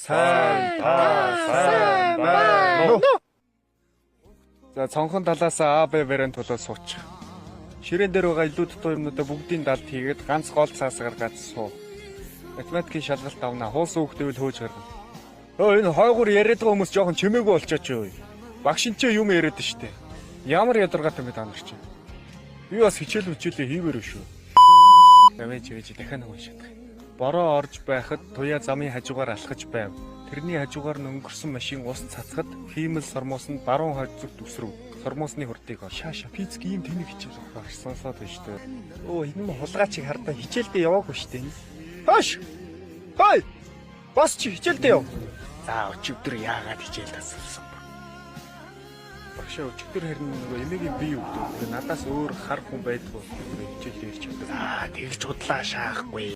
Сайн та сайн байна уу? За, цонхон талаас А, Б вариант болоод суучих. Ширээн дээр байгаа илүү дутуу юмнуудаа бүгдийн далд хийгээд ганц гол цаас гаргаад суу. Математикийн шалгалт авна. Хуусан хүүхдээ хөөж гаргана. Өө, энэ хойгуур яриад байгаа хүмүүс жоохон чимээгүй болчооч юу. Багш энэ ч юм яриад штэ. Ямар ядаргаатай юм бэ та нар чи? Би бас хичээл хичээлээ хийвэр шүү. Давэж вэж дахиад нэг уншаад. Бороо орж байхад Туяа замын хажуугаар алхаж байв. Тэрний хажуугаар нь өнгөрсөн машин ус цацхад хиймэл сормуус нь баруун хойд зүгт үсрэв. Сормуусны хурдыг ол. Шааша, физик ийм тэнэг хичээл багш сонсоод байна шүү дээ. Өө, энэ м хулгайчийг хардаа, хичээлдээ яваагүй шүү дээ. Хоош. Хой. Бос, чи хичээлдээ яв. За, өчигдөр яагаад хичээл тасалсан бэ? Багшаа, өчигдөр харин нөгөө эмээгийн бие өвдөв. Тэгээ надаас өөр хар хүн байдгүй. Хичээлдээ ирч чаддаг. Аа, тэгж худлаа шаахгүй.